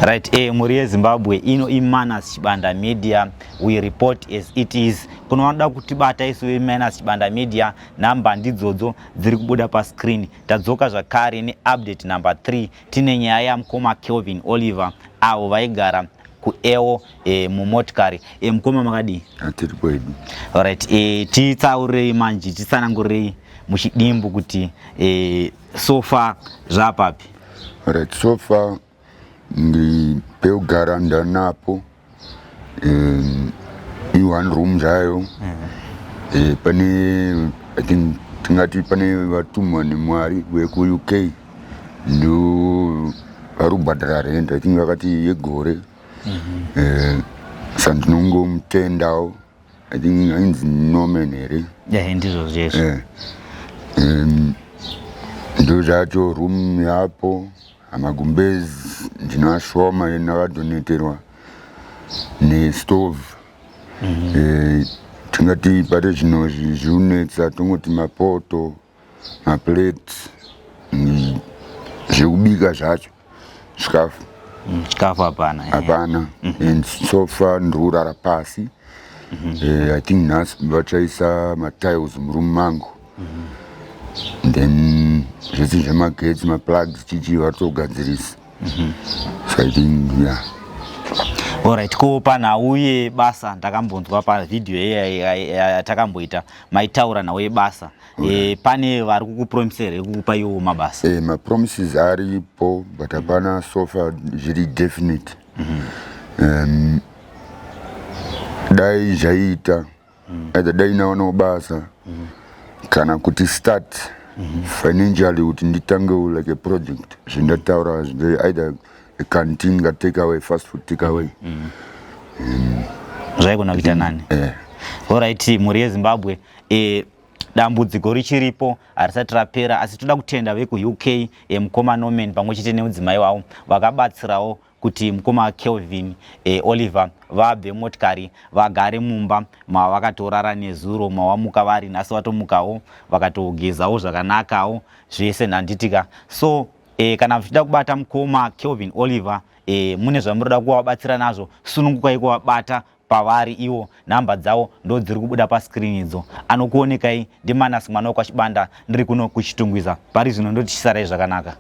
Right, mhuri yeZimbabwe, ino iManas Chibanda Media. We report as it is. Kuno vanoda kutibata isu veManas Chibanda Media, nhamba ndidzodzo dziri kubuda pascreen. Tadzoka zvakare neupdate number 3. Tine nyaya yamukoma Kelvin Oliver avo vaigara kuEwo mumotikari. Mukoma, makadii? Atiri kwedu. Alright, titsaurei manje, titsanangurei muchidimbu kuti so far zvapapi? Right, so far ndi pekugara ndanapo, i-one room zvayo. Pane, I think tingati pane vatumwa nemwari vekuUK, ndo vari kubhadhara rent, I think vakati yegore. Sandinongomutendawo, I think ainzi Norman here? Yeah, ndizvo zvesvo. Ndo zvacho, room yapo, magumbezi ndinoashoma ndakadoneterwa, nestove. Tingati pari zvino zviunetsa tongoti mapoto, maplates, zvekubika zvacho, chikafu. Chikafu hapana. Hapana. And so far ndiri kurara pasi. I think nhasi vachaisa matiles muroom mangu. Then zvese zvemagetsi, maplugs, chichi, vari togadzirisa. So I think, yeah. Alright, ko panhau yebasa, ndakambonzwa pavhidhiyo yatakamboita maitaura nhau yebasa. Pane vari kukupromisa here kukupa iwowo mabasa? Mapromises aripo, but hapana so far zviri definite. Dai zvaiita, either dai naonawo basa kana kuti start financially kuti nditangewo like a project zvindataura, either a canteen ka take away, fast food take away. Zvaigona kuita nani. Alright, mhuri yeZimbabwe, dambudziko richiripo, harisati rapera, asi toda kutenda vekuUK, mukoma Norman pamwe chete nemudzimai wavo vakabatsirawo kuti mukoma Kelvin Oliver vabve motikari vagare mumba mavakatorara nezuro, mavamuka vari nhasi, vatomukawo vakatogezawo zvakanakawo zvese, nhanditika. So kana muchida kubata mukoma Kelvin Oliver, mune zvamunoda kuvabatsira nazvo, sunungukai kuvabata pavari ivo. Nhamba dzavo ndo dziri kubuda pascreen idzo. Anokuonekai ndiManasi mwana wekwaChibanda, ndiri kuno kuChitungwiza pari zvino. Ndotichisarai zvakanaka.